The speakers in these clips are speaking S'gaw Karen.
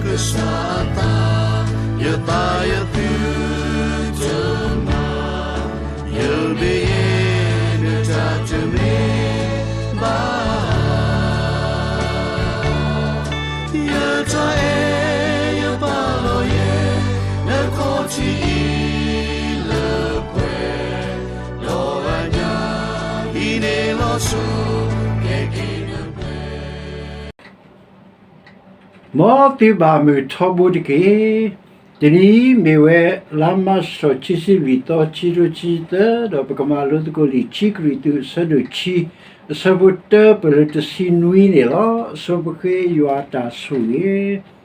ကစၢ်အသး, ယသးယသုတမၤ, ယမ့ၢ်ယဲနတၢ်တမ့ၢ် ဘၣ်, ယတၢ်အဲၣ်ယပာ်လီၤယဲ နခီၣ်ထံးအံၤလၢပှဲၤ, ဒီးအညၣ်အံၤန့ၣ်လီၤဆီ ကဲက့ၤနပှဲၤ. မ်သုဘၣ်မုာ်ထီဘိတက့ၢ်. တနံၤအံၤမ့ၢ်ဝဲ လါမၢ်ၡး ခံဆံလွံၢ်သီ ခံကထိခံဆံသၢ, ဒီးပကမၤလိသကိးလံာ်ခံကရံၣ်သူး အဆၢဒိၣ်ခံ အဆၢဖိတၢ ပလၢတဆံနွံန့ၣ်လီၤ. အဆိပဃ့ယွၤအတၢ်ဆိၣ်ဂ့ၤ.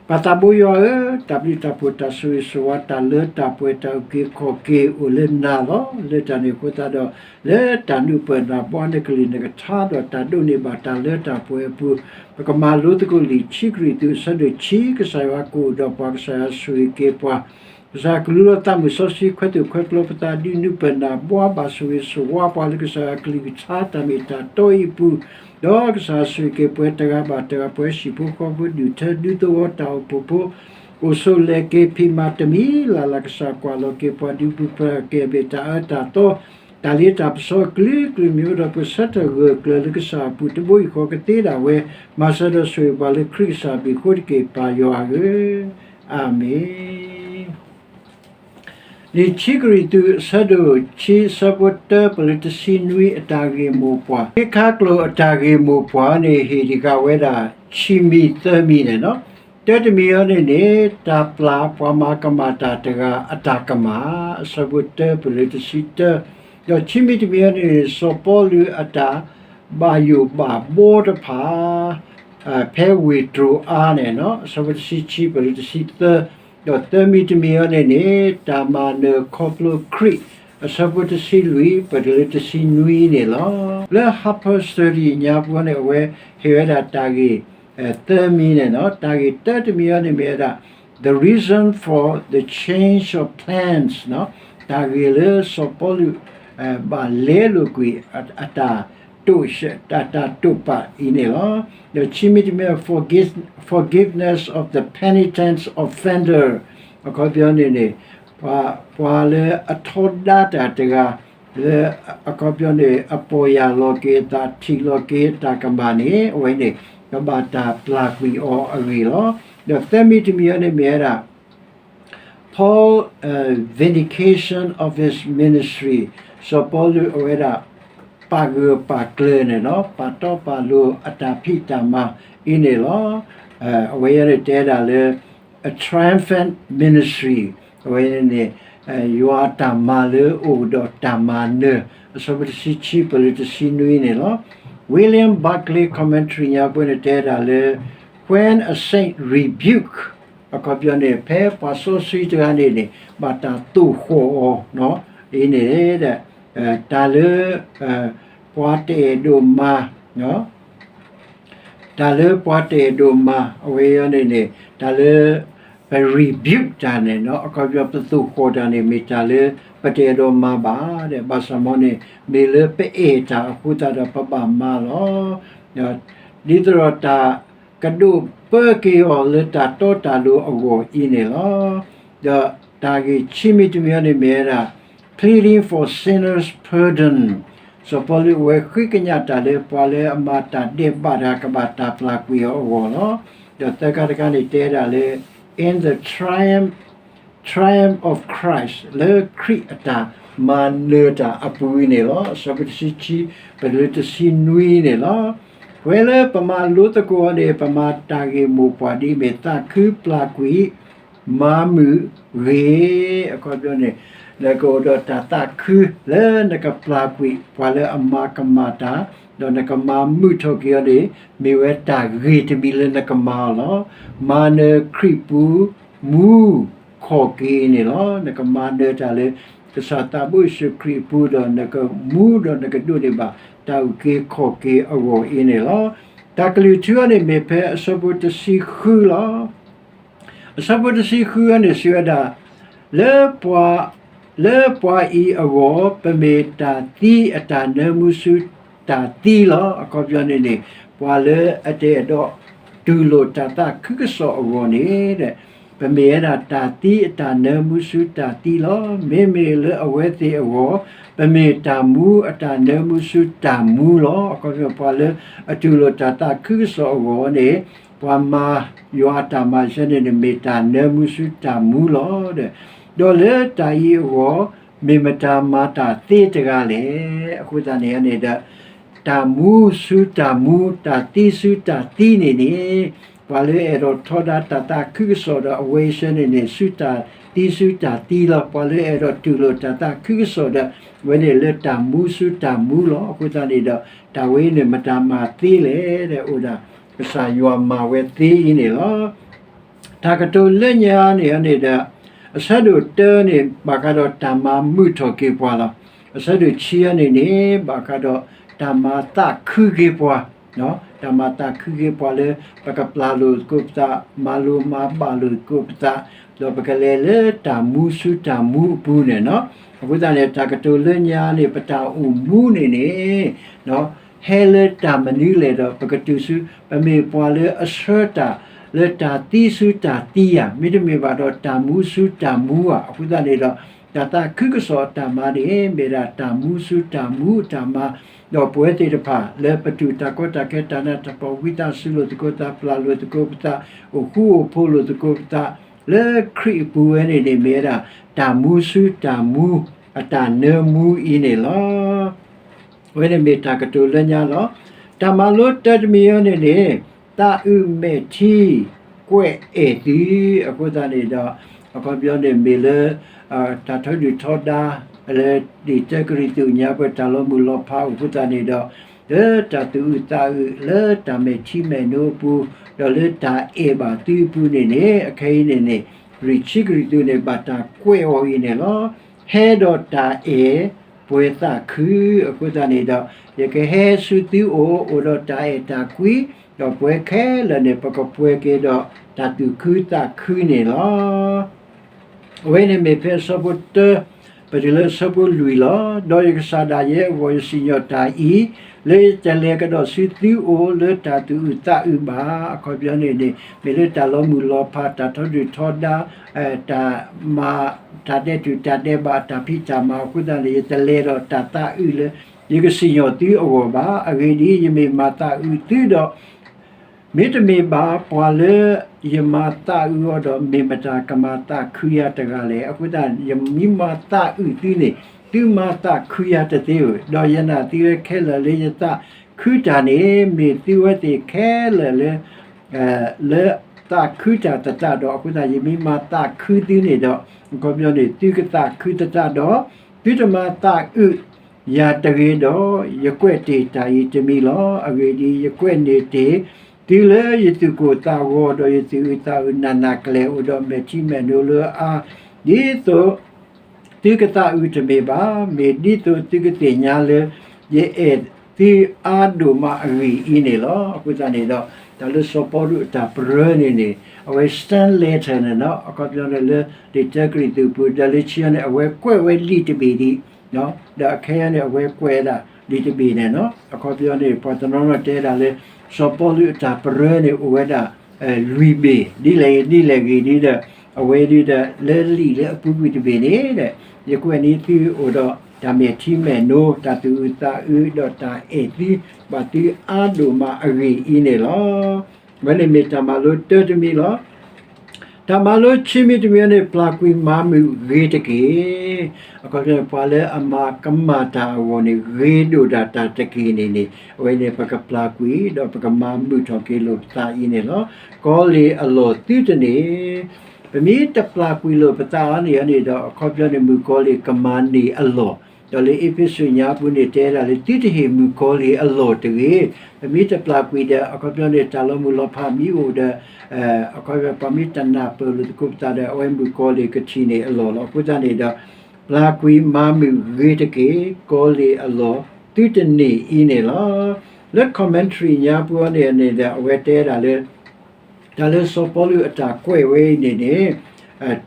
ပၢ်သးဘိယွၤဧၢ, တၢ်ဘျုးတၢ်ဖှိၣ် တၢ်ဆိၣ်ဂ့ၤဆိၣ်ဝါ တၢ်လၢတၢ်ပှဲၤ တၢ်အုၣ်က့ၤခီၣ်က့ၤအိၣ်လၢနၤလီၤ. လၢတၢ်န့ၣ်အဃိသတးဒီး လၢတၢ်နုာ်ပၢၢ်နၢ်ဘှါနကလုၢ်နကထါ ဒီးတၢ်ဒိးန့ၢ်ဘၣ်တၢ်လၢတၢ်ပှဲၤအပူၤ, ပကမၤလိသကိးလံာ်ခံကရံၣ်သူး အဆၢဒိၣ်ခံ, ကစၢ်ယွၤကအိၣ်ဒီးပှၤ, ကစၢ်ယွၤဆိၣ်ဂ့ၤက့ၤပှၤ, ကစၢ်ကလူလီၤသးမုၢ်စီဆှံ ခွဲးသူၣ်ခွဲးကျိၤပသး ဒုးနုာ်ပၢၢ်နၢ်ဘှါဘၣ် ဆိၣ်ဂ့ၤဆိၣ်ဝါပှၤ လၢကစၢ်ယွၤအကလုၢ်ကထါတၢ်မ့ၢ်တၢ်တီအံၤအပူၤ, ဒီးကစၢ်ဆိၣ်ဂ့ၤက့ၤပှၤတဂၤဘၣ်တဂၤ ပှၤဟံၣ်ဖိဃီဖိ ဒူၣ်ထၢဒူသဝီ တၢ်အိၣ်ဖှိၣ်ဖိ အိၣ်ဆိးလဲၤက့ၤဖံးမၤတမံၤလၢ်လၢ် ကစၢ်ကွၢ်လီၤက့ၤပှၤ ဒုးပူၤဖျဲးက့ၤ မ့ၢ်တၢ်အၢတၢ်သီ တၢ်လ့တၢ်ပစီအကလုာ်ကလုာ် မ့ၢ်အိၣ်ဒီးပကဆၢထၢၣ်ဂၢၢ်ကျၢၤလၢကစၢ်အပူၤ တဘိယူၢ်ဃီကသ့ဒၣ်ဝဲ, မၤစၢၤဒီးဆိၣ်ဂ့ၤပှၤလၢခရံာ်ကစၢ်အမံၤအဃိတက့ၢ် ပၢ်ယွၤဧၢ, အၤမ့ၣ်. လံာ်ခံကရံၣ်သူး အဆၢဒိၣ်ခံ အဆၢဖိတၢ ပလၢတဆံနွံ အတၢ်ဂ့ၢ်မိၢ်ပှၢ်, ခ့ခါကျိၤအတၢ်ဂ့ၢ်မိၢ်ပှၢ်န့ၣ် ဟ့ၣ်တဂၤဝဲဒၣ် ခံမံၤသၢမံၤန့ၣ်လီၤ. တၢတမံၤအံၤန့ၣ်န့ၣ် တၢ်ပျၢ်ပှၤမၤကမၣ်တၢ်တဂၤအတၢ်ကမၣ်, အဆၢဖိတၢ ပလၢတဆံတၢ, ဒီးခံမံၤတမံၤအံၤန့ၣ်န့ၣ် စီၤပီလူးအတၢ်ဘၣ်ယိၣ်ဘၣ်ဘီတဖၣ် ဖဲဝ့ၢ်တြိၤအါန့ၣ်လီၤ. အဆၢဖိတဆံခံ ပလၢတဆံသၢ, ဒီးသၢမံၤတမံၤအံၤန့ၣ်န့ၣ် တၢ်မၤနၢၤခီဖျိခရံာ်, အဆၢဖိတဆံလွံၢ် ပလၢတဆံနွံန့ၣ်လီၤ. လၢ Harper Study ညါပူၤန့ၣ် အဝဲဟ့ၣ်ဝဲဒၣ်တၢ်ဂ့ၢ် သၢမံၤန့ၣ်လီၤ. တၢ်ဂ့ၢ်တၢတမံၤအံၤန့ၣ်မ့ၢ်ဝဲဒၣ် the reason for the change of plans လီၤ. တၢ်ဂ့ၢ်လၢစီၤပီလူး ဘၣ်လဲလိာ်ကွံာ်အတၢ်တိာ် အတၢ်တိာ်ပာ်အံၤန့ၣ်လီၤ. ဒီးခံမံၤတမံၤ forgive- forgiveness of the penitent offender အခီပညီန့ၣ်န့ၣ် ပှၤ- ပှၤလၢအထီဒါတၢ်တဂၤ လၢအခီပညီန့ၣ် အပီၢ်ယၢ်လီၤက့ၤအသး ထံၣ်လီၤက့ၤတၢ်ကမၣ်န့ၣ် အဝဲန့ၣ် ကဘၣ်တၢ်ပျၢ်ကွံာ်အီၤအဂ့ၢ်လီၤ. ဒီးသၢမံၤတမံၤအံၤန့ၣ်မ့ၢ်ဝဲဒၣ် Paul, uh, vindication of his ministry စီၤပီလူးအဝဲဒၣ် ပာ်ဂၢၢ်ပာ်ကျၢၤန့ၣ်လီၤ. ပာ်တီပာ်လိၤအတၢ်ဖံးတၢ်မၤအံၤန့ၣ်လီၤ. အဝဲအံၤန့ၣ်တဲဒၣ်လၢ a triumphant ministry အဝဲန့ၣ် ယွၤအတၢ်မၤလၢအအိၣ်ဒီးတၢ်မၤနၢၤ အဆၢဖိတဆံခံ ပလၢတဆံနွံန့ၣ်လီၤ. William Barclay commentary ညါပူၤန့ၣ်တဲဒၣ်လၢ when a saint rebuke အခီပညီန့ၣ် ဖဲပှၤစီဆှံတဂၤန့ၣ်န့ၣ် ဘၣ်တၢ်သိၣ်ဃီၣ်အီၤ အံၤန့ၣ် တၢ်လၢ ပှၤတအဲၣ်ဒိးမၤ တၢ်လၢပှၤတအဲၣ်ဒိးမၤ အဝဲအံၤန့ၣ်န့ၣ် တၢ်လၢ ပ rebuke တၢ်န့ၣ် အခီပညီပသိၣ်ဃီၣ်တၢ်န့ၣ် မ့ၢ်တၢ်လၢပတအဲၣ်ဒိးမၤဘၣ်ဒီး ဘၣ်ဆၣ်မ်န့ၣ် မ့ၢ်လၢပအဲၣ်တၢ်အဃိသတးဒီးပဘၣ်မၤလီၤ. ဒ်သိးဒီးတၢ်ကဒိးပၢက့ၤအီၤလၢတၢ်တီတၢ်လိၤအဂီၢ်အံၤန့ၣ်လီၤ. ဒီးတၢ်ဂ့ၢ်ခံမံၤတမံၤန့ၣ်မ့ၢ်ဝဲဒၣ် pleading for sinners' pardon စီၤပီလူးအဝဲဃ့ကညးတၢ်လၢပှၤလၢအမၤတၢ်ဒဲးဘးတၢ်ကဘၣ်တၢ်ပျၢ်ကွံာ်အီၤအဂီၢ်လီၤ. ဒီးသၢခါတခါန့ၣ်တဲဒၣ်လၢ in the triumph, triumph of Christ လၢခရံာ်အတၢ်မၤနၢၤတၢ်အပူၤန့ၣ်လီၤ. အဆၢဖိတဆံခံ ပလၢတဆံနွံန့ၣ်လီၤ. ပဝဲလၢပမၤလိသကိးအီၤန့ၣ် ပမၤတၢ်ဂ့ၢ်မိၢ်ပှၢ်ဒ်အမ့ၢ် သးခုပျၢ်ကွံာ် မၤမုာ်ဂ့ၤ အခီပညီန့ၣ် နကအိၣ်ဒီးတၢ်သးခုလၢနကပျၢ်ကွံာ်ပှၤလၢအမၤကမၣ်တၢ် ဒီးနကမၤမုာ်ထီၣ်က့ၤအီၤန့ၣ် မ့ၢ်ဝဲတၢ်ဂ့ၤတမံၤလၢနကမၤအီၤလီၤ. မၤနၢၤခရံာ်ပူၤ မူခီၣ်က့ၤန့ၣ်လီၤ. နကမၤနၢၤတၢ်လၢ ကစၢ်သးဘိယ့ၣ်ၡူးခရံာ်အပူၤ ဒီးနကမူဒီးနကဒိးန့ၢ်ဘၣ်တၢ်အုၣ်က့ၤခီၣ်က့ၤအဂီၢ်အံၤန့ၣ်လီၤ. တၢ်ကလုၢ်ထူအံၤန့ၣ်မ့ၢ်ဖဲအဆၢဖိတဆံဃုလီၤ. အဆၢဖိတဆံဃုအံၤန့ၣ်စံးဝဲဒၣ်, လၢပှၤ, လၢပှၤအံၤအဂီၢ် ပမ့ၢ်တၢ်သံအတၢ်နၢမူဆူတၢ်သံလီၤ. အခီပညီန့ၣ်န့ၣ် ပှၤလၢအတအဲၣ်ဒိး ပမ့ၢ်ဝဲဒၣ်တူၢ်လိာ်တၢ်သးခုကစီၣ်အဂီၢ်န့ၣ် ပမ့ၢ်ဝဲဒၣ်တၢ်သံအတၢ်နၢမူဆူတၢ်သံလီၤ. မ့မ့ၢ်လၢအဝဲသ့ၣ်အဂီၢ် ပမ့ၢ်တၢ်မူအတၢ်နၢမူဆူတၢ်မူလီၤ. အခီပညီ ပှၤလၢအတူၢ်လိာ်တၢ်သးခုကစီၣ်အဂီၢ်န့ၣ် ပှၤမၤယွၤအတၢ်မၤဆၢန့ၣ်န့ၣ် မ့ၢ်တၢ်နၢမူဆူတၢ်မူလီၤ. ဒီးလၢတၢ်အံၤအဂီၢ် မ့ၢ်မတၤမၤတၢ်သ့တဂၤလဲၣ်. အဃိသတးန့ၣ်န့ၣ်ဒီး တၢ်မူဆူတၢ်မူ တၢ်သံဆူတၢ်သံန့ၣ်န့ၣ် ပှၤလၢအဲၣ်ဒိးထီဒါတၢ်သးခုကစီၣ်ဒီး အဝဲအံၤဆၢန့ၣ်န့ၣ် ဆူတၢ်သံဆူတၢ်သံလီၤ. ပှၤလၢအဲၣ်ဒိးတူၢ်လိာ်တၢ်သးခုကစီၣ်ဒီး ဝဲန့ၣ်လၢတၢ်မူဆူတၢ်မူလီၤ. အဃိသတးန့ၣ်ဒီး တၢ်ဝဲအံၤန့ၣ် မတၤမၤသ့လဲၣ်ဒီး အိၣ်ဒၣ် ကစၢ်ယွၤမၤဝဲသ့အံၤန့ၣ်လီၤ. တၢ်ကတိၤလၢညါန့ၣ်န့ၣ်ဒီး အဆၢဒိၣ်တၢန့ၣ် ဘၣ်ဃးဒီးတၢ်မၤမုာ်ထီၣ်က့ၤပှၤလီၤ. အဆၢဒိၣ်ခံန့ၣ်န့ၣ် ဘၣ်ဃးဒီးတၢ်မၤသးခုက့ၤပှၤ, တၢ်မၤသးခုက့ၤပှၤလၢ ပကပျၢ်လိာ်သကိးပသး, မၤလိမၤဘၣ်လိာ်သကိးပသး, ဒီးပကလဲၤလၢတၢ်မူဆူတၢ်မူအပူၤန့ၣ်လီၤ. အဃိသတးန့ၣ် တၢ်ကတိၤလၢညါန့ၣ် ပတၢ်အိၣ်မူန့ၣ်န့ၣ် ဟဲလၢတၢ်မနုၤလဲၣ်ဒီး ပကတုၤဆူ ပမ့ၢ်ပှၤလၢအဆှၢတၢ်လၢတၢ်သံဆူတၢ်သံဧါ, မ့တမ့ၢ်ဘၣ်ဒီးတၢ်မူဆူတၢ်မူဧါ. အဃိသတးန့ၣ်ဒီး တၢ်သးခုကစီၣ်အတၢ်မၤန့ၣ် မ့ၢ်ဒၣ်တၢ်မူဆူတၢ်မူအတၢ်မၤ, ဒီးပဝဲသ့ၣ်တဖၣ်လၢပတူၢ်တၢ်ကီတၢ်ခဲ တၢ်နးတၢ်ဖှီၣ် ဝံသးစူၤလိာ်သကိးသး ပျၢ်လိာ်သကိးပသး အိၣ်ဃူအိၣ်ဖိးလိာ်သကိးပသး လၢခရံာ်အပူၤဝဲန့ၣ်န့ၣ် မ့ၢ်ဝဲဒၣ်တၢ်မူဆူတၢ်မူ အတၢ်နၢမူအံၤန့ၣ်လီၤ. အဝဲန့ၣ်မ့ၢ်တၢ်ကတိၤလၢညါလီၤ. တၢ်မၤလိတၢတမံၤအံၤန့ၣ်န့ၣ် သးအုးမဲာ်ထံ ကွဲးအဲၣ်သု, အဃိသတးန့ၣ်ဒီး အခီပညီန့ၣ်မ့ၢ်လၢ တၢ်ထီဒုၣ်ထီဒါ လၢလံာ်တၢကရံၣ်သူးညါပှဲၤ တၢ်လီၤမုၢ်လီၤဖးအိၣ်အဃိသတးန့ၣ်ဒီး လၢတၢ်သူၣ်အုးသးအုး လၢတၢ်မဲာ်ထံမဲာ်နိအပူၤ ဒီးလၢတၢ်အဲၣ်ဘၣ်သုအပူၤန့ၣ်န့ၣ် အခဲအံၤန့ၣ်န့ၣ် ရံၣ်ဆံကရံၣ်သူးန့ၣ် ဘၣ်တၢ်ကွဲးအီၤအံၤန့ၣ်လီၤ. ဟဲဒီးတၢ်အဲၣ် ပှဲၤသးခု အဃိသတးန့ၣ်ဒီး ယကဟဲဆူသုအိၣ် အိၣ်ဒီးတၢ်အဲၣ်တၢ်ကွံ, ဒီးပဝဲခဲလၢာ်န့ၣ် ပကပှဲၤက့ၤဒီးတၢ်သူၣ်ခုသးခုန့ၣ်လီၤ. အဝဲန့ၣ်မ့ၢ်ဖဲအဆၢဖိတၢ ပတုၤလၢအဆၢဖိလွံၢ်လီၤ. ဒီးယကစၢ်ဒၣ်ယဲအဂီၢ် ယစံၣ်ညီၣ်တၢ်အံၤ, လၢယတလဲၤကဒီးဆူသုအိၣ်လၢတၢ်သူၣ်အုးသးအုးဘၣ်. အခီပညီန့ၣ်န့ၣ် မ့ၢ်လၢတၢ်လီၤမုၢ်လီၤဖး တၢ်ထီဒုၣ်ထီဒါ တၢ်မၤ တၢ်ဒဲးတူၢ်တၢ်ဒဲးဘး တၢ်ဖံးတၢ်မၤအဃိသတးန့ၣ် ယတလဲၤဒီးတၢ်သးအုးလၢ ယကစံၣ်ညီၣ်သုအဂီၢ်ဘၣ်. အဂ့ၢ်ဒ်အံၤ, ယမ့ၢ်မၤသးအုးသုဒီး မ့တမ့ၢ်ဘၣ် ပှၤလၢယမၤသးအုးအီၤဒီး မ့ၢ်မတၤကမၤသးခုယၤတဂၤလဲၣ်. အဃိသတး ယမ့ၢ်မၤသးအုးသုန့ၣ် သုမၤသးခုယၤတသ့ဧိၤ, ဒီးယနာ်သုဝဲခဲလၢာ်လၢယသးခုတၢ်န့ၣ် မ့ၢ်သုဝဲသ့ၣ်ခဲလၢာ်လၢ လၢသးခုတၢ်သတးဒီး အဃိသတး ယမ့ၢ်မၤသးခုသုန့ၣ်ဒီး အခီပညီန့ၣ် သုကသးခုသတးဒီး သုတမၤသးအုးယၤတဂ့ၤဒီး ယကွဲးတ့ၢ်တၢ်အံၤတမံၤလီၤ. အဂ့ၢ်ဒ်အံၤ, ယကွဲးန့ၢ်တ့ၢ်သုလၢယသူၣ်ကိၢ်သးဂီၤ ဒီးယသူၣ်အုးသးအုးနးနးကလဲာ် အိၣ်ဒီးမဲာ်ထံမဲာ်နိလၢအါ ဒ်သိး သုကသးအုးတမ့ၢ်ဘၣ်, မ့ၢ်ဒ်သိးသုကသ့ၣ်ညါလၢ ယအဲၣ်သုအါဒိၣ်မးအဂ့ၢ်အံၤန့ၣ်လီၤ. အဃိသတးန့ၣ်ဒီး တၢ်လၢစီၤပီလူးအတၢ်ပရၢန့ၣ်န့ၣ် အဝဲ send letter န့ၣ်လီၤ. အခီပညီန့ၣ်လၢ လံာ်တၢကရံၣ်သူးပူၤ ဒီးလၢခံန့ၣ် အဝဲကွဲးဝဲလံာ်တဘ့ၣ်ဒံး, ဒီးအခဲအံၤန့ၣ် အဝဲကွဲးဝဲဒၣ်လံာ်တဘ့ၣ်န့ၣ်လီၤ. အခီပညီန့ၣ် ပှၤတနီၤနီၤတဲဒၣ်လၢ စီၤပီလူးအတၢ်ပရၢန့ၣ် အိၣ်ဝဲဒၣ် လွံၢ်ဘ့ၣ်, ဒ်လဲၣ်ဂ့ၤဒ်လဲၣ်ဂ့ၤဒ်ဒီး အဝဲဒ်ဒီး လၢလံာ်လၢအပူၤကွံာ်တဘ့ၣ်န့ၣ် ယကွဲးန့ၢ်သုအိၣ်ဒီးတၢ်မဲာ်ထံမဲာ်နိ, တၢ်သူၣ်အုးသးအုး ဒီးတၢ်အဲၣ်သုဘၣ်သုအါဒိၣ်မးအဂ့ၢ်အံၤန့ၣ်လီၤ. အဝဲန့ၣ်မ့ၢ်တၢ်မၤလိတၢတမံၤလီၤ. တၢ်မၤလိခံမံၤတမံၤန့ၣ် ပျၢ်ကွံာ်မၤမုာ်ဂ့ၤတက့ၢ်. အခီပညီ ပှၤလၢအမၤကမၣ်တၢ်အဂီၢ်န့ၣ် ဂ့ၤဒိၣ်ဒၣ်တၢ်တက့ၢ်န့ၣ်န့ၣ် အဝဲန့ၣ် ပကပျၢ်ကွံာ် ဒီးပကမၤမုာ်ထီၣ်က့ၤလိာ်ပသးအံၤန့ၣ်လီၤ. ကီလ့ၤအလီၢ်သုတန့ၢ် ပမ့ၢ်တပျၢ်ကွံာ်လိာ်ပသးအီၤန့ၣ်န့ၣ်ဒီး အခီပညီန့ၣ် မုၣ်ကီလ့ၤကမၤန့ၢ်အလီၢ်, ဒီးလၢအ့းဖ့းစူးညါပူၤန့ၣ် တဲဒၣ်လၢ သုတဟ့ၣ်မုၣ်ကီလ့ၤအလီၢ်တဂ့ၤ. ပမ့ၢ်တပျၢ်ကွံာ်ဒီး အခီပညီန့ၣ် တၢ်လီၤမုၢ်လီၤဖးမ့ၢ်အိၣ်ဒီး အခီပညီ ပှၤမ့ၢ်တနၢ်ပၢၢ်လိာ်သကိးပသးဒီး အဝဲမုၣ်ကီလ့ၤကထံၣ်န့ၢ်အလီၢ်လီၤ. အဃိသတးန့ၣ်ဒီး ပျၢ်ကွံာ်မၤမုာ်ဂ့ၤတက့ၢ်, ကီလ့ၤအလီၢ်သုတန့ၢ်အံၤန့ၣ်လီၤ. လၢ commentary ညါပူၤအံၤန့ၣ်န့ၣ်ဒီး အဝဲတဲဒၣ်လၢ တၢ်လၢစီၤပီလူးအတၢ်ကွဲးဝဲအံၤန့ၣ်န့ၣ်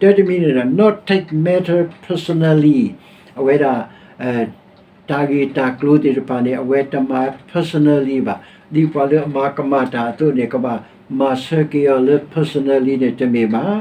တၢတမံၤန့ၣ်ဒီး not take matter personally အဝဲဒၣ် တၢ်ဂ့ၢ်တၢ်ကျိၤသ့ၣ်တဖၣ်န့ၣ် အဝဲတမၤ personally ဘၣ်. ဒ်ပှၤလၢအမၤကမၣ်တၢ်အသိးန့ၣ် ကဘၣ် မၤဆၢက့ၤအီၤလၢ personally န့ၣ် တမ့ၢ်ဘၣ်.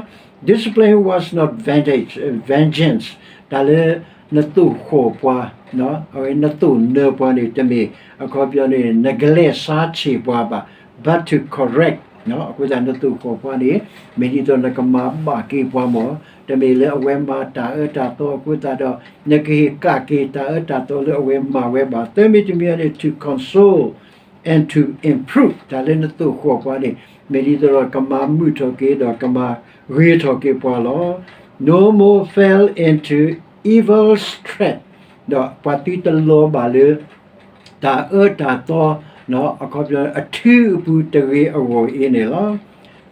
Discipline was not vengeance, vengeance တၢ်လၢနသိၣ်ဃီၣ်ပှၤ, နသိၣ်နၢပှၤန့ၣ် တမ့ၢ်အခီပညီန့ၣ် နကလဲၤဆါဆံးပှၤဘၣ်, but to correct အဃိသတးနသိၣ်ဃီၣ်ပှၤန့ၣ် မ့ၢ်ဒ်သိးနကမၤဘၣ်က့ၤပှၤမၢ်, တမ့ၢ်လၢအဝဲမၤတၢ်အၢတၢ်သီအဃိသတးဒီး နကဟ့ၣ်ကးက့ၤတၢ်အၢတၢ်သီလၢအဝဲမၤဝဲဘၣ်. သၢမံၤတမံၤန့ၣ် to console and to improve တၢ်လၢနသိၣ်ဃီၣ်ပှၤန့ၣ် မ့ၢ်ဒ်သိးဒီးကမၤမုာ်ထီၣ်က့ၤဒီးကမၤဂ့ၤထီၣ်က့ၤပှၤလီၤ. No more fell into evil's trap ဒီးပှၤသုတလီၤဘၣ်လၢ တၢ်အၢတၢ်သီ အခီပညီအထုအပူၤတဂ့ၤအဂီၢ်အံၤန့ၣ်လီၤ.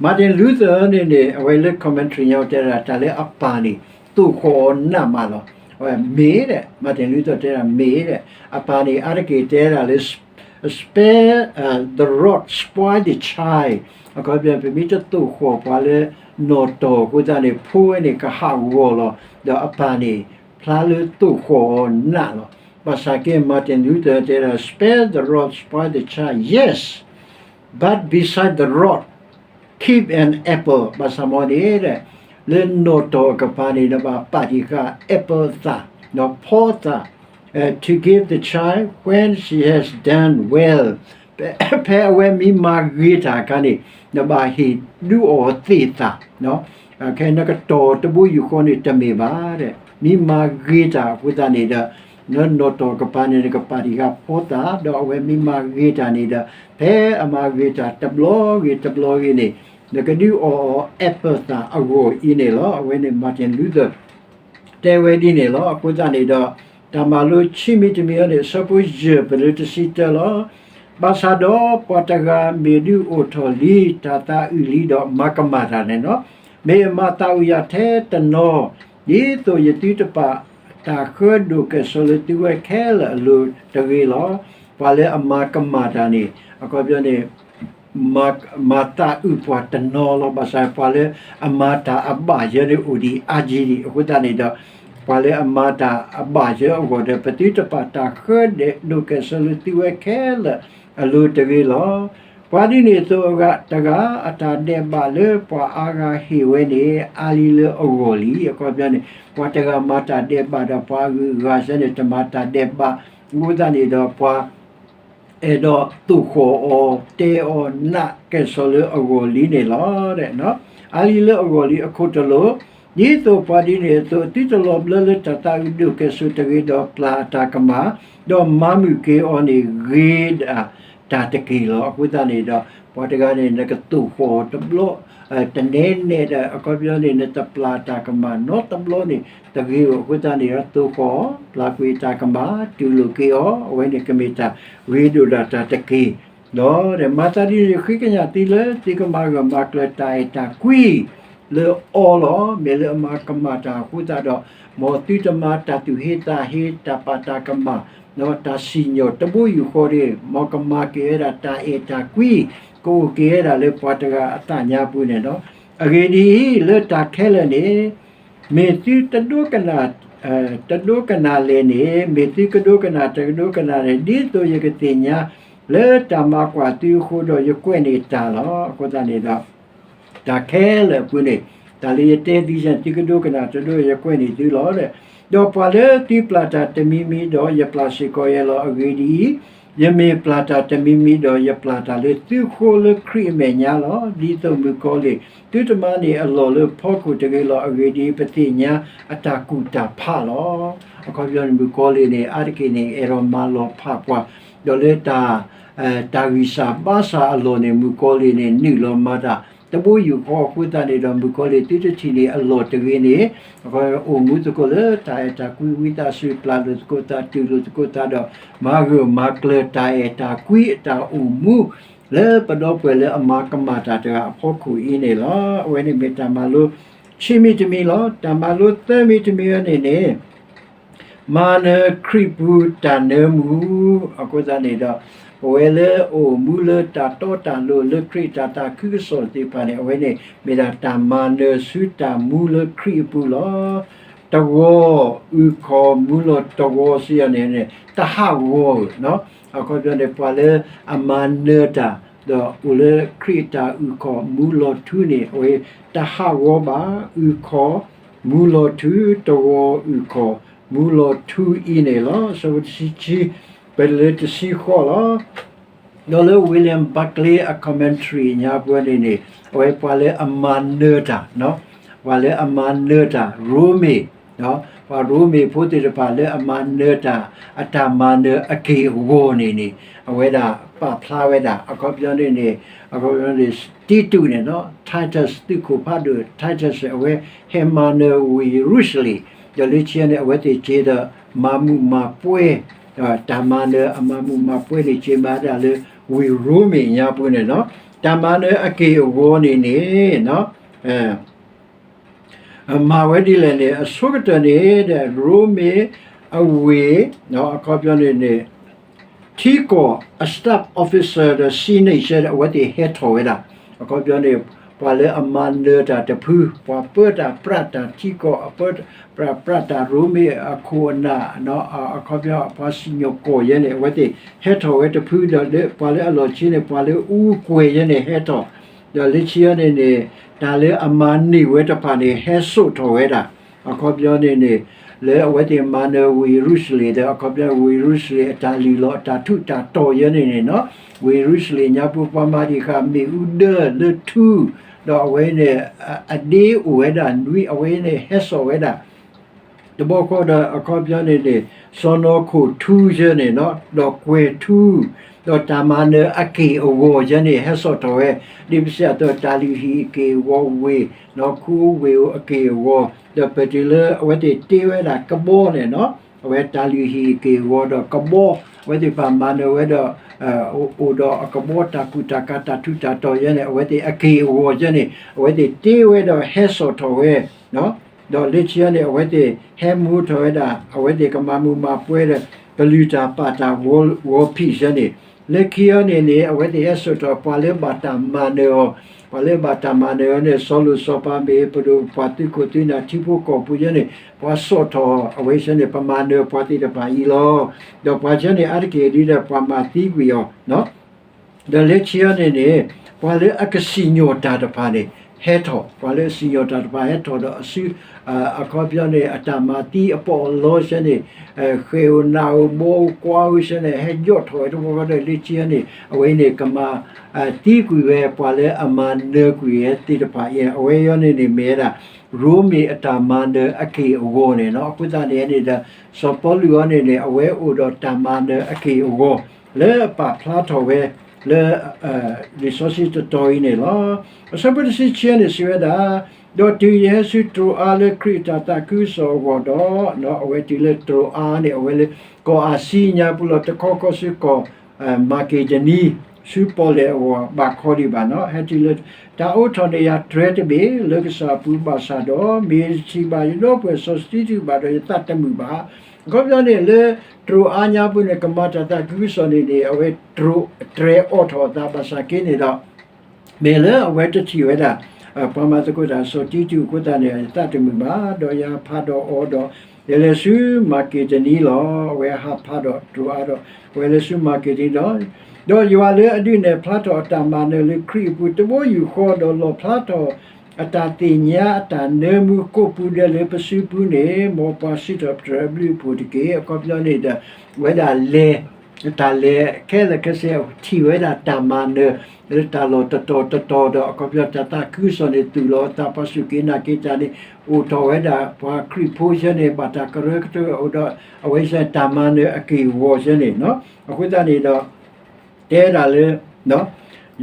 Martin Luther န့ၣ်န့ၣ် အဝဲလၢ commentary ညါတဲဒၣ် တၢ်လၢအပၢ်န့ၣ် သိၣ်ဃီၣ်အီၤနးမးလီၤ. မ့ၢ်ဒၣ် Martin Luther တဲဒၣ်မ့ၢ်ဒၣ် အပၢ်န့ၣ် အါတက့ၢ်တဲဒၣ်လၢ spare uh, the rod, spoil the child အခီပညီ ပမ့ၢ်တသိၣ်ဃီၣ်ပှၤလၢနီၣ်တီၢ်အဃိသတးန့ၣ် ဖိဝဲန့ၣ်ကဟးဂီၤလီၤ, ဒီးအပၢ်န့ၣ် ဖျါလၢသိၣ်ဃီၣ်အီၤနးလီၤ. ဘၣ်ဆၣ်က့ Martin Luther တဲဒၣ် spare the rod, spoil the child, yes, but beside the rod keep an apple ဘၣ်ဆၣ်မ့ၢ်န့ၣ် လၢနီၣ်တီၢ်အကပၤန့ၣ် နဘၣ်ပာ်တံၢ်ဃာ် apple သၣ်, ဒီးဖီသၣ် to give the child when she has done well ဖဲအဝဲမ့ၢ်မၤဂ့ၤတၢ်အခါန့ၣ် နဘၣ်ဟ့ၣ်ဒုးအီၣ်သ့ၣ်သၣ်, ခဲနကတီၢ်တဘိယူၢ်ဃီန့ၣ်တမ့ၢ်ဘၣ်, မ့ၢ်မၤဂ့ၤတၢ်အဃိသတးန့ၣ်ဒီး နီၣ်တီၢ်ကပၤန့ၣ် နကပာ်တံၢ်ဃာ်ဖီသၣ်, ဒီးအဝဲမ့ၢ်မၤဂ့ၤတၢ်န့ၣ်ဒီး ဖဲအမၤဂ့ၤတၢ်တဘျီဂ့ၤတဘျီဂ့ၤန့ၣ် နကဒုးအီၣ်အီၤ apple သၣ်အဂီၢ်အံၤန့ၣ်လီၤ. အဝဲန့ၣ် Martin Luther တဲဝဲဒ်န့ၣ်လီၤ. အဃိသတးန့ၣ်ဒီး တၢ်မၤလိခံမံၤတမံၤအံၤန့ၣ် အဆၢဖိယဲၢ်ပတုၤလၢတဆံတၢလီၤ. ဘၣ်ဆၣ်ဒီးပှၤတဂၤမ့ၢ်ဒုးအိၣ်ထီၣ်လံ တၢ်သးအုးလံဒီးမၤကမၣ်တၢ်န့ၣ်လီၤ. မ့ၢ်အမၤသးအုးယၤထဲတနီၤ ဒ်သိးယသုတပာ်တၢ်ဃၢဒိၣ်ကဲၣ်ဆိးလၢသုဝဲခဲလၢာ်အလိၤတဂ့ၤလီၤ. ပှၤလၢအမၤကမၣ်တၢ်န့ၣ် အခီပညီန့ၣ် မၤသးအုးပှၤတနီၤလီၤ. ဘၣ်ဆၣ်ပှၤလၢအမၤတၢ်အဘၣ်ယဲန့ၣ် အိၣ်ဒံးအါကံဒံး. အဃိသတးန့ၣ်ဒီး ပှၤလၢအမၤတၢ်အဘၣ်ယဲအဂီၢ်ဒီး ပသုတပာ်တၢ်ဃၢဒိၣ်ကဲၣ်ဆိးလၢသုဝဲခဲလၢာ်အလိၤတဂ့ၤလီၤ. ပှၤဒ်န့ၣ်အသိးအဂၤတဂၤ အတၢ်ဒဲးဘးလၢပှၤအါဂၤဟ့ၣ်ဝဲန့ၣ် အါလံလၢအဂီၢ်လံ. အခီပညီန့ၣ် ပှၤတဂၤမၤတၢ်ဒဲးဘးဒီး ပှၤအဂုၤအဂၤစဲန့ၣ် တမၤတၢ်ဒဲးဘး အဃိသတးန့ၣ်ဒီး ပှၤ အဲၣ်ဒိးသိၣ်ဃီၣ်အီၤ တဲအီၤနးကဲၣ်ဆိးလၢအဂီၢ်လံန့ၣ်လီၤ. အါလံလၢအဂီၢ်လံအခိၣ်တလိၤ, ဒ်သိးပှၤဒ်န့ၣ်အသိး သုတလီၤဘျၢလၢတၢ်သးအုးဒိၣ်ကဲၣ်ဆိးတဂ့ၤဒီးပျၢ်အတၢ်ကမၣ်, ဒီးမၤမုာ်က့ၤအီၤန့ၣ်ဂ့ၤဒၣ်တၢ်တက့ၢ်လီၤ. အဃိသတးန့ၣ်ဒီး ပှၤတဂၤန့ၣ် နကသိၣ်ဃီၣ်တဘျီ တနဲနဲဒီး အခီပညီန့ၣ် နတပျၢ်တၢ်ကမၣ်နီတဘျီန့ၣ် တဂ့ၤဧိၤ. အဃိသတးန့ၣ်ဒီး သိၣ်ဃီၣ် ပျၢ်ကွံာ်တၢ်ကမၣ် တူၢ်လိာ်က့ၤအီၤ အဝဲန့ၣ်ကမ့ၢ်တၢ်ဂ့ၤဒိၣ်ဒၣ်တၢ်တက့ၢ်လီၤ. မၤသးဒ်န့ၣ် ဃ့ကညးသုလၢ သုကမၤဂၢၢ်မၤကျၢၤတၢ်အဲၣ်တၢ်ကွံ လၢအီၤလီၤ. မ့ၢ်လၢအမၤကမၣ်တၢ်အဃိသတးဒီး မ်သုတမၤတၢ်သူၣ်ဟ့သးဟ့ တၢ်ပာ်တၢ်ကမၣ် ဒီးတၢ်စံၣ်ညီၣ်တဘိယူၢ်ဃီန့ၣ် မ်ကမၤက့ၤဝဲဒၣ်တၢ်အဲၣ်တၢ်ကွံ ကအိၣ်က့ၤဝဲဒၣ်လၢပှၤတဂၤအသးညါပူၤန့ၣ်လီၤ. အဂ့ၢ်ဒ်အံၤ, လၢတၢ်ခဲလၢာ်န့ၣ် မ့ၢ်သုတဒိကနၣ် တဒိကနၣ်လဲၣ်န့ၣ်, မ့ၢ်သုကဒိကနၣ်တဒိကနၣ်လဲၣ်, ဒ်သိးယကသ့ၣ်ညါ လၢတၢ်မၤကွၢ်သုအဃိဒီး ယကွဲးန့ၢ်တၢ်လီၤ. အဃိသတးန့ၣ်ဒီး တၢ်ခဲလၢာ်အပူၤန့ၣ် တၢ်လၢယတဲသုစ့ၢ် သုကဒိကနၣ်တဒိ ယကွဲးန့ၢ်သုလီၤ. ဒီးပှၤလၢသုပျၢ်တၢ်တမံၤမံၤဒီး ယပျၢ်စ့ၢ်ကီးယဲလီၤ. အဂ့ၢ်ဒ်အံၤ, ယမ့ၢ်ပျၢ်တၢ်တမံၤမံၤဒီး ယပျၢ်တၢ်လၢသုဃိလၢခရံာ်အမဲာ်ညါလီၤ. ဒ်သိးမုၣ်ကီၤလံၢ် သုတမၤန့ၢ်အလီၢ်လၢဖီခိၣ်တဂ့ၤလီၤ. အဂ့ၢ်ဒ်အံၤ, ပသ့ၣ်ညါအတၢ်ကူၣ်တၢ်ဖးလီၤ. အခီပညီန့ၣ် မုၣ်ကီၤလံၢ်န့ၣ် အါတက့ၢ်န့ၣ် အဲၣ်ဒိးမၤလီၤဖးပှၤ, ဒီးလၢတၢ် တၢ်ဂံၢ်စၢ်ဘါစၢ်အလီၢ်န့ၣ် မုၣ်ကီၤလံၢ်န့ၣ် နုာ်လီၤမၤတၢ် တဘိယူၢ်ဃီအဃိသတးန့ၣ်ဒီး မုၣ်ကီၤလံၢ်သုတထံၣ်န့ၢ်အလီၢ်တဂ့ၤန့ၣ် အိၣ်မူသကိးလၢတၢ်အဲၣ်တၢ်ကွံဝံသးစူၤ ပျၢ်လိာ်သကိးသး တူၢ်လိာ်သကိးသးဒီး မၤဂၢၢ်မၤကျၢၤတၢ်အဲၣ်တၢ်ကွံအတၢ်အိၣ်မူ လၢပဒီပုၢ်ဝဲၢ်လၢအမၤကမၣ်တၢ်တဂၤအဖီခိၣ်အံၤန့ၣ်လီၤ. အဝဲန့ၣ်မ့ၢ်တၢ်မၤလိ ခံမံၤတမံၤလီၤ. တၢ်မၤလိသၢမံၤတမံၤအံၤန့ၣ်န့ၣ် မၤနၢၤခရံာ်ပူၤတၢ်နၢမူ, အဃိသတးန့ၣ်ဒီး ပဝဲလၢအိၣ်မူလၢတၢ်တီတၢ်လိၤလၢခရံာ်တၢ်သးခုကစီၣ်သ့ၣ်တဖၣ်န့ၣ် အဝဲန့ၣ်မ့ၢ်ဒၣ်တၢ်မၤနၢၤဆူတၢ်မူလၢခရံာ်အပူၤလီၤ. တဂီၤအုၣ်ခီၣ်မူလီၤတဂီၤစံးယၤန့ၣ် တဟးဂီၤဧၢ, အခီပညီန့ၣ် ပှၤလၢအမၤနၢၤတၢ် ဒီးအိၣ်လၢခရံာ်အတၢ်အုၣ်ခီၣ်မူလီၤထူန့ၣ် အဝဲတဟးဂီၤဘၣ် အုၣ်ခီၣ်မူလီၤထူ တဂီၤအုၣ်ခီၣ် မူလီၤထူအံၤန့ၣ်လီၤ. အဆၢဖိတဆံခံ ပလၢတဆံဃိးလီၤ. ဒီးလၢ William Barclay အ commentary ညါပူၤန့ၣ်န့ၣ် အဝဲပှၤလၢအမၤနၢၤတၢ်, ပှၤလၢအမၤနၢၤတၢ် ရိမ့ၤ, ပှၤရိမ့ၤဖိသ့ၣ်တဖၣ်လၢအမၤနၢၤတၢ် အတၢ်မၤနၢၤအက့ၢ်အဂီၤန့ၣ်န့ၣ် အဝဲဒၣ်ပာ်ဖျါဝဲဒၣ် အခီပညီန့ၣ်န့ၣ် အခီပညီန့ၣ် တံတူးန့ၣ် Titus သုးခိၣ်ဖးဒိၣ် Titus အဝဲဟဲမၤနၢၤဝ့ၢ်ယရူၤၡလ့ၣ်, ဒီးလၢခံန့ၣ် အဝဲသ့ၣ်က့ၤဒီး မၤမုာ်မၤပှဲၤ, တၢ်မၤနၢၤအမၤမုာ်မၤပှဲၤန့ၣ် က့ၤမၤဒၣ်လၢဝ့ၢ်ရိမ့ၤညါပူၤန့ၣ်လီၤ. တၢ်မၤနၢၤအက့ၢ်အဂီၤန့ၣ်န့ၣ် မၤဝဲဒ်လဲၣ်န့ၣ် အဆိကတၢၢ်န့ၣ်ဒီး ရိမ့ၤအဝ့ၢ် အခီပညီန့ၣ်န့ၣ် ထံကီၢ်အ staff officer ဒီး senate ဒီး အဝဲသ့ၣ်ဟဲထီၣ်ဝဲဒၣ် အခီပညီန့ၣ် ပှၤလၢအမၤနၢၤတၢ်တဖု ပှၤပၢတၢ်ပြးတၢ်ထံကီၢ်အပၢ ပြးပြးတၢ်ရိမ့ၤအခိၣ်အနၢ် အခီပညီပှၤစံၣ်ညီၣ်ကွီၢ်ယဲန့ၣ် အဝဲသ့ၣ်ဟဲထီၣ်ဝဲတဖု ဒီးပှၤလၢအလီၢ်ခံန့ၣ် ပှၤလၢအူကွဲၤယဲန့ၣ်ဟဲထီၣ် ဒီးလၢခံန့ၣ်န့ၣ် တၢ်လၢအမၤန့ၢ်ဝဲတဖၣ်န့ၣ် ဟဲစိာ်ထီၣ်ဝဲဒၣ် အခီပညီန့ၣ်န့ၣ် လၢအဝဲသ့ၣ်မၤနၢၤဝ့ၢ်ယရူၤၡလ့ၣ်ဒီး အခီပညီဝ့ၢ်ယရူၤၡလ့ၣ်အတၢ်လုၢ်လီၢ်အတၢ်ထူးတၢ်တီၤယဲန့ၣ်န့ၣ် ဝ့ၢ်ယရူၤၡလ့ၣ်ညါပူၤပှၤမၤဒံးဃာ်မ့ၣ်အူဒၢလၢထူ ဒီးအဝဲန့ၣ် အဒ့အိၣ်ဝဲဒၣ်နွံ အဝဲန့ၣ်ဟဲစိာ်ဝဲဒၣ် တဘျီဃီဒီး အခီပညီန့ၣ်န့ၣ် စီၤနီၤခိၣ်ထူယဲန့ၣ် ဒီးကွဲၤထူ ဒီးတၢ်မၤနၢၤအက့ၢ်အဂီၤယဲန့ၣ် ဟဲစိာ်ထီၣ်ဝဲ ဒ်ပစံးအသိး တၢ်လုၢ်ဟံၣ်အက့ၢ်အဂီၤဝ့ၢ် နီၢ်ခိဝ့ၢ်အက့ၢ်အဂီၤ ဒီးပတုၤလၢအဝဲသ့ၣ်တ့ဝဲဒၣ်ကဘီန့ၣ် အဝဲတၢ်လုၢ်ဟံၣ်အက့ၢ်အဂီၤဒီးကဘီ အဝဲသ့ၣ်တဖၣ်မၤနၢၤဝဲဒီး အိၣ်ဒီးအကဘီတၢ်ကူၣ်တၢ်ကၤတၢ်ထူးတၢ်တီၤယဲန့ၣ် အဝဲသ့ၣ်အက့ၢ်အဂီၤယဲန့ၣ် အဝဲသ့ၣ်တ့ဝဲဒီးဟဲစိာ်ထီၣ်ဝဲ ဒီးလၢခံန့ၣ် အဝဲသ့ၣ်ဟဲမူထီၣ်ဝဲဒၣ် အဝဲသ့ၣ်ကမၤမုာ်မၤပှဲၤဒီး ကလုၢ်တၢ်ပာ်တၢ်ဂီၤဖံးယဲန့ၣ် လၢခံန့ၣ်န့ၣ် အဝဲသ့ၣ်ဟဲစိာ်ထီၣ်ပှၤလၢဘၣ်တၢ်မၤနၢၤအီၤ ပှၤလၢဘၣ်တၢ်မၤနၢၤအီၤန့ၣ် စီၤလိၣ်စီၤပၤမ့ၢ်ပဒိၣ်ပှၤသုးခိၣ်သုးနၢ်ထံဖိကီၢ်ဖိယဲန့ၣ် ပှၤစိာ်ထီၣ်အဝဲယဲန့ၣ် ပမၤနၢၤပှၤသ့ၣ်တဖၣ်အံၤလီၤ. ဒီးပှၤယဲန့ၣ် အါတက့ၢ်ဒ်ဒီးပှၤမၤသံကွံာ်အီၤ ဒီးလၢခံန့ၣ်န့ၣ် ပှၤလၢအကစံၣ်ညီၣ်တၢ်တဖၣ်န့ၣ် ဟဲထီၣ် ပှၤလၢအစံၣ်ညီၣ်တၢ်တဖၣ်ဟဲထီၣ်ဒီးအစု အခီပညီန့ၣ် အတၢ်မၤသံအပီးအလီယဲန့ၣ် ဃဲၤဧိၤနးဧိၤဘီဧိၤကွါဧိၤယဲန့ၣ် ဟဲယီၣ်ထီၣ်ဝဲတဘျီဃီဒီးလၢခံန့ၣ် အဝဲန့ၣ်ကမၤသံကွံာ်ဝဲ ပှၤလၢအမၤနၢၤကွံာ်ဝဲသ့ၣ်တဖၣ်အံၤ အဝဲအံၤန့ၣ်န့ၣ်မ့ၢ်ဝဲဒၣ် ရိမ့ၤအတၢ်မၤနၢၤအက့ၢ်အဂီၤန့ၣ်လီၤ. အဃိသတးန့ၣ်န့ၣ်ဒီး စီၤပီလူးအံၤန့ၣ်န့ၣ် အဝဲအိၣ်ဒီးတၢ်မၤနၢၤအက့ၢ်အဂီၤ လၢအပာ်ဖျါထီၣ်ဝဲ လၢ လံာ်စီဆှံတတီၤအံၤန့ၣ်လီၤ. အဆၢဖိတဆံခံန့ၣ်စံးဝဲဒၣ်, ဒီးတုၤယဟဲဆူတြိၤအါလၢခရံာ်အတၢ်သးခုကစီၣ်အဂီၢ်ဒီး, အဝဲတုၤလၢတြိၤအါန့ၣ် အဝဲလၢကီၢ်အၤစံညါပူၤလီၤ. တခီခီဆူကီၢ် မၤက့ဒနံ ဆူပီၣ်လဲၣ်အဂီၢ်ဘၣ်ခီဒံးဘၣ်နီၤ, ဟဲတုၤလၢ တၢ်အိးထီၣ်န့ၢ်ယၤတြဲၤတဘ့ၣ် လၢကစၢ်အပူၤဘၣ်ဆၣ်ဒီး, မ့ၢ်တထံၣ်ဘၣ်ယဒီပုၢ်ဝဲၢ်စီၤစတံတူးဘၣ်ဒီး ယသးတမုာ်ဘၣ်. အခီပညီန့ၣ် လၢတြိၤအါညါပူၤန့ၣ် ကမၤတၢ်သးခုကစီၣ်န့ၣ်န့ၣ် အဝဲတြဲၤ တြဲၤအိးထီၣ်အသးဘၣ်ဆၣ်က့န့ၣ်ဒီး မ့ၢ်လၢအဝဲတထံၣ်ဝဲဒၣ် ပှၤမၤသကိးတၢ်စီၤတံတူးအဃိသတးန့ၣ် ယသးတမုာ်ဘၣ်, ဒီးယဟးဖးဒီးအီၤဒီး ယလဲၤဆူမၤက့ဒနံလီၤ. အဝဲဟးဖးဒီးတြိၤအါဒီး အဝဲလဲၤဆူမၤက့ဒနံလီၤ. ဒီးယွၤလၢအဒုးနဲၣ်ဖျါထီၣ်အတၢ်မၤနၢၤလၢခရံာ်အပူၤ တဘိယူၢ်ဃီ ဒီးလီၣ်ဖျါထီၣ်အတၢ်သ့ၣ်ညါအတၢ်နၢမူကိးပူၤဒဲးလၢပစုပူၤန့ၣ် မ်ပှၤစံးထီၣ်ပတြၢၤအဘျုးအဖှိၣ်တက့ၢ်. အခီပညီန့ၣ်ဒီး အဝဲဒၣ်လဲၤ တၢ်လဲၤခဲလၢာ်ခဲဆ့ ထံၣ်ဝဲဒၣ်တၢ်မၤနၢၤ လၢတၢ်လီၢ်တတီၤတတီၤဒီး အခီပညီတၢ်သးခုကစီၣ်န့ၣ် သူၣ်လီၤအသး ပှၤစူၢ်က့ၤနာ်က့ၤတၢ်န့ၣ် အိၣ်ထီၣ်ဝဲဒၣ် ပှၤခရံာ်ဖိဆၢန့ၣ် ဘၣ်တၢ်ကရၢကရိအိၣ်ဒီး အဝဲဆၢတၢ်မၤနၢၤအက့ၢ်အဂီၤဆၢန့ၣ် အဃိသတးန့ၣ်ဒီး တဲဒၣ်လၢ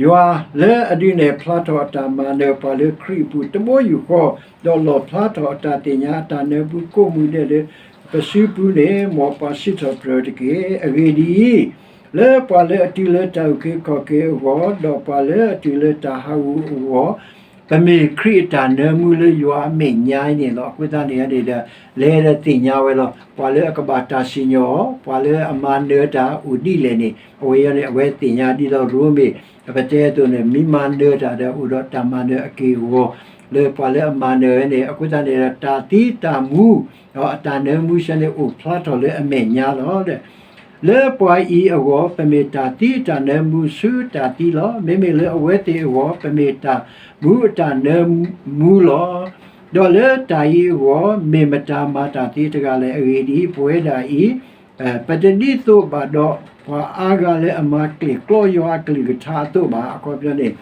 ယွၤလၢအဒုးနဲၣ်ဖျါထီၣ်အတၢ်မၤနၢၤပှၤလၢခရံာ်အပူၤ တဘိယူၢ်ဃီ ဒီးလီၣ်ဖျါထီၣ်အတၢ်သ့ၣ်ညါအတၢ်နၢမူကိးမူၤဒဲးလၢ ပစုပူၤန့ၣ် မ်ပှၤစံးထီၣ်ပတြၢၤတက့ၢ်. အဂ့ၢ်ဒ်အံၤ, လၢပှၤလၢအတုၤလၢတၢ်အုၣ်က့ၤခီၣ်က့ၤအဂီၢ် ဒီးပှၤလၢအတုၤလၢတၢ်ဟးဂူာ်အဂီၢ် ပမ့ၢ်ခရံာ်အတၢ်နၢမူလၢယွၤအမဲာ်ညါအံၤန့ၣ်လီၤ. အဃိသတးန့ၣ်န့ၣ်ဒီး လဲၤဒီးသ့ၣ်ညါဝဲလီၤ. ပှၤလၢအကဘၣ်တၢ်စံၣ်ညီၣ်အီၤ ပှၤလၢအမၤနၢၤတၢ်အိၣ်ဒ်လဲၣ်န့ၣ် အဝဲအံၤန့ၣ် အဝဲသ့ၣ်ညါဒ်သိးရိမ့ၤ ပတဲအသိးန့ၣ် မ့ၢ်မၤနၢၤတၢ်ဒီး အိၣ်ဒီးတၢ်မၤနၢၤအက့ၢ်အဂီၤ လၢပှၤလၢအမၤနၢၤဝဲန့ၣ် အဃိသတးန့ၣ်ဒီး တၢ်သံတၢ်မူ ဒီးအတၢ်နၢမူဆၢန့ၣ် အိၣ်ဖျါထီၣ်လၢအမဲာ်ညါလီၤ. လၢပှၤအံၤအဂီၢ် ပမ့ၢ်တၢ်သံအတၢ်နၢမူဆူတၢ်သံလီၤ. မ့မ့ၢ်လၢအဝဲသ့ၣ်အဂီၢ် ပမ့ၢ်တၢ်မူအတၢ်နၢမူလီၤ. ဒီးလၢတၢ်အံၤအဂီၢ် မ့ၢ်မတၤမၤတၢ်သ့တဂၤလဲၣ်. အဂ့ၢ်ဒ်အံၤ, ပဝဲဒၣ်အံၤ ပတဒ်သိးဘၣ်ဒီး ပှၤအါဂၤလၢအမၤကျဲၣ်ကျီယွၤအကလုၢ်ကထါအသိးဘၣ်. အခီပညီန့ၣ်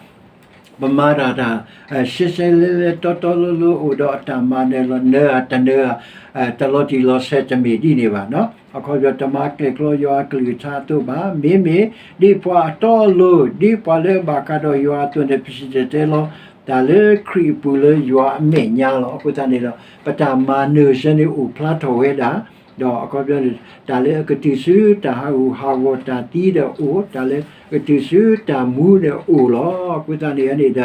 ပမၤတၢ်တၢ် ရှဲရှဲလဲလဲတီတီလိၤလိၤ အိၣ်ဒီးအတၢ်မၤနၢၤလီၤ နၢၤဧါတနၢၤဧါ တလီၤတံၢ်လီၤဆဲးတမ့ၢ်ဒ်န့ၣ်ဘၣ်နီၤ. အခီပညီ တမၤကျဲၣ်ကျီယွၤအကလုၢ်ကထါအသိးဘၣ်. မ့မ့ၢ်ဒ်ပှၤအတီအလိၤ ဒ်ပှၤလၢအဘၣ်ဃးဒီးယွၤအသိးန့ၣ် ပစံၣ်တဲၤတဲလီၤ တၢ်လၢခရံာ်အပူၤလၢယွၤအမဲာ်ညါလီၤ. အဃိသတးန့ၣ်ဒီး ပတၢ်မၤနၢၤဆၢန့ၣ်အိၣ်ဖျါထီၣ်ဝဲဒၣ် ဒီးအခီပညီန့ၣ် တၢ်လၢအကတုၤဆူတၢ်ဟးဂူာ်ဟးဂီၤတၢ်သံဒီးအိၣ်, တၢ်လၢအကတုၤဆူတၢ်မူဒီးအိၣ်လီၤ. အဃိသတးန့ၣ်န့ၣ်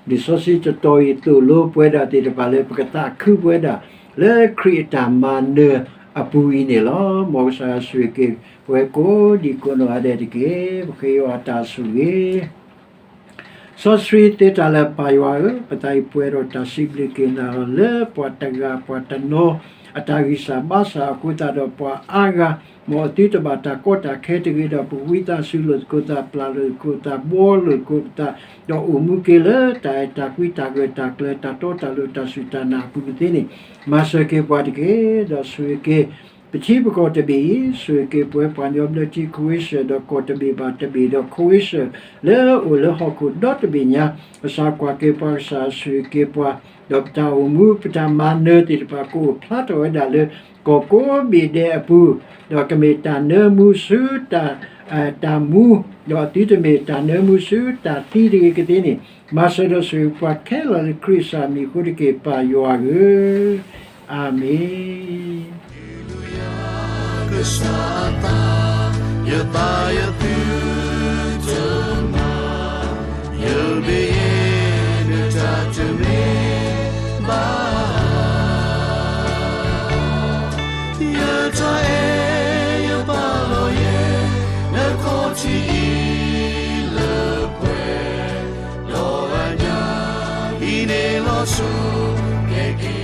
ဒီး လံာ်စီဆှံတတီၤအံၤသိၣ်လိပဝဲဒၣ်သ့ၣ်တဖၣ်လၢပကသးခုပဝဲဒၣ် လၢခရံာ်အတၢ်မၤနၢၤအပူၤအံၤန့ၣ်လီၤ. မ်ကစၢ်ယွၤဆိၣ်ဂ့ၤက့ၤပဝဲကိးဒံကိးနီၢ်ဂၤဒဲးတက့ၢ်. ပဃ့ယွၤအတၢ်ဆိၣ်ဂ့ၤ စီဆှံသ့တၢ်လၢပၢ်ယွၤဧၢ, ပသးအံၤပှဲၤဒီးတၢ်စံးဘျုးက့ၤနၤလီၤ. လၢပှၤတဂၤပှၤတနီၤ အတၢ်ဂံၢ်စၢ်ဘါစၢ်အဃိသတးဒီး ပှၤအါဂၤ မ်အသုတဘၣ်တၢ်ကီတၢ်ခဲတဂ့ၤဒီး ပဝံသးစူၤလိာ်သကိးသး ပျၢ်လိာ်သကိးသး ဘှီလိာ်သကိးပသး ဒီးအိၣ်မူက့ၤလၢတၢ်အဲၣ်တၢ်ကွံ တၢ်ဂၢၢ်တၢ်ကျၢၤ တၢ်တီတၢ်လိၤ တၢ်စူၢ်တၢ်နာ်အပူၤကသ့န့ၣ် မၤစၢၤက့ၤပှၤတက့ၢ်. ဒီးဆိၣ်ဂ့ၤက့ၤ ပထံပကီၢ်တဘ့ၣ်အံၤ, ဆိၣ်ဂ့ၤက့ၤပဝဲပှၤကညီဘျၢထံ Croatia ဒီးကီၢ်တဘ့ၣ်ဘၣ်တဘ့ၣ်ဒီး Croatia လၢအအိၣ်လၢဟီၣ်ခိၣ်ဒီတဘ့ၣ်ညါ, ကစၢ်ကွၢ်က့ၤပှၤ ကစၢ်ဆိၣ်ဂ့ၤက့ၤပှၤ, ဒီးပတၢ်အိၣ်မူပတၢ်မၤနၢၤသ့ၣ်တဖၣ်ကအိၣ်ဖျါထီၣ်ဝဲဒၣ်လၢ ကီၢ်ကိးဘ့ၣ်ဒဲးအပူၤ, ဒီးကမ့ၢ်တၢ်နၢမူဆူတၢ် တၢ်မူ, ဒီးအသုတမ့ၢ်တၢ်နၢမူဆူတၢ်သံတဂ့ၤကသ့န့ၣ်, မၤစၢၤဒီးဆိၣ်ဂ့ၤပှၤခဲလၢာ်လၢခရံာ်ကစၢ်မံၤအဃိတက့ၢ် ပၢ်ယွၤဧၢ, အၤမ့ၣ်. ယသးယသုတမၤ, ယဘၣ်ယဲၢ်နတၢ်တမ့ၢ်ဘၣ်, ယတၢ်အဲၣ်ယပာ်လီၤယဲၢ် နခီၣ်ထံးအံၤလၢပှဲၤ, ဒီးအညါအံၤန့ၣ်လီၤဆိကဲက့ၤ